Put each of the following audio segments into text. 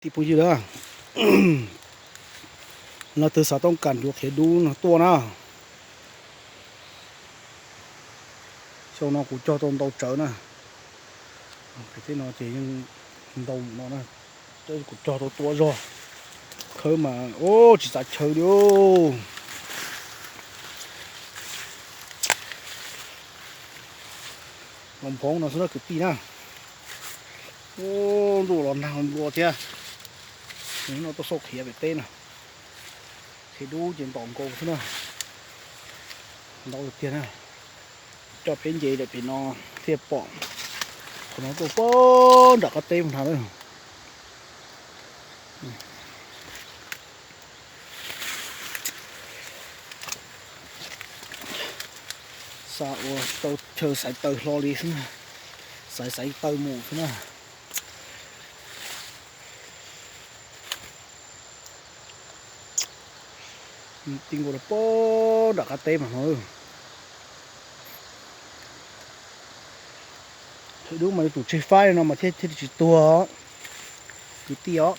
Tij phooj ywg na, leej twg xav toob kas yuav qhiav dub no tuaj na. Xyoo no kuv cog tau ntau tsawv na. Tej no ces yeej ntau no na. Kuv cog tau tua zog, khawb mas tsis txav chaw li. Los nphoo no xwb na kwv tij na. Ntuj los nag nplua thiab. No tuaj xauj qhiav pem teb na. Qhiav dub ces ntom nkaus xwb na. Ntau tiag tiag na. Coj peb nce lawm pem no thiaj pom. Qhov no tuaj pog nram qab teb mus nrad na. Xav ua tau chaw xaiv taws hlo li xwb na. Xaiv xaiv taws mus xwb na. Ti nkaus rau pog nram qab teb mas no. Qhiav dub mas yuav tsum tseg faib no mas thiaj thiaj tsis tuag kwv tij os.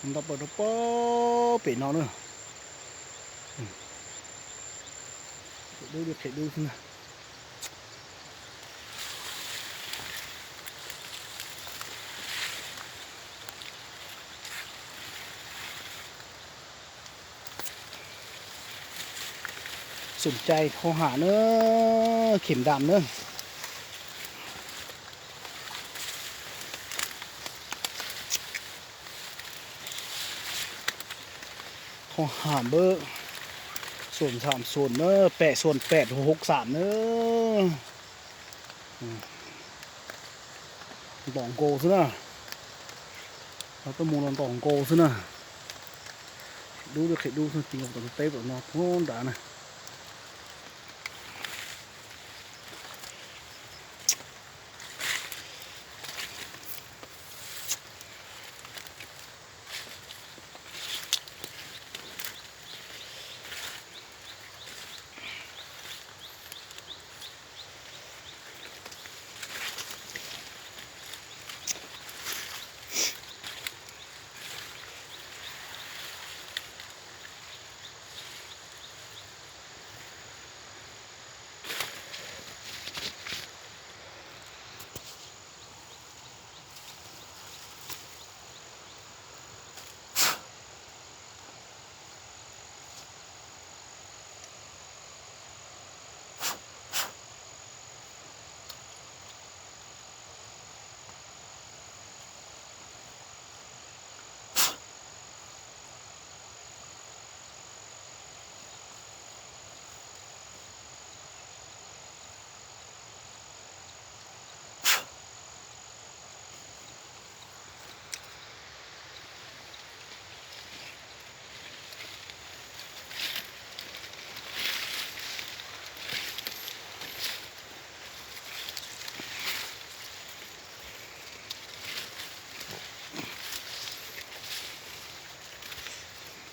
Ntau plaws rau pog pem no na. Qhiav dub li qhiav dub xwb na. Xum cai thau ham na, khim dam na. Thau ham npawb, xuam xam xuam na, pem xuam pem hauv xam na. Ntom nkaus xwb na. Los tuaj mus los ntom nkaus xwb na. Dub li qhiav dub xwb, ti nkaus tom ntug teb tom no puag nrad na.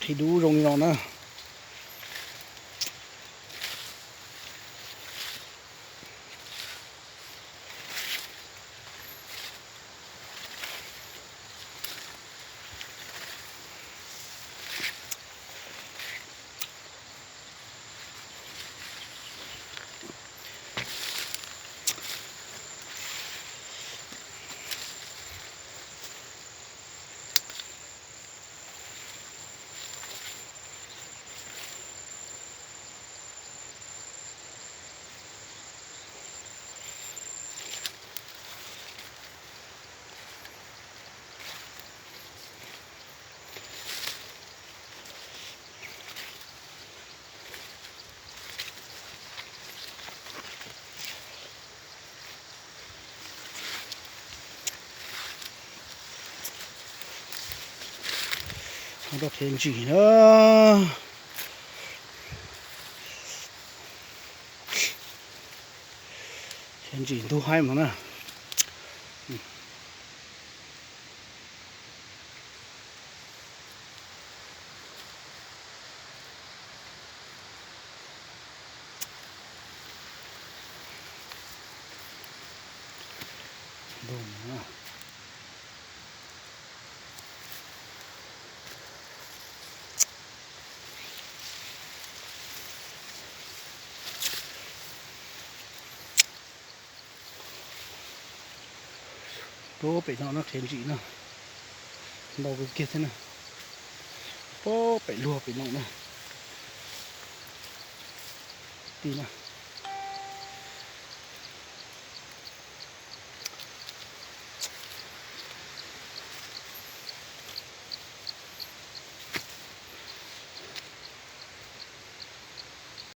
Qhiav dub zoo li no na. Rau qhiav ntsim na. Qhiav ntsim ntug haib no na. Ntuj na. Puag pem no no qhiav ntsim no, ntau kawg kiag thiab na. Puag pem luag pem no na. Ti na.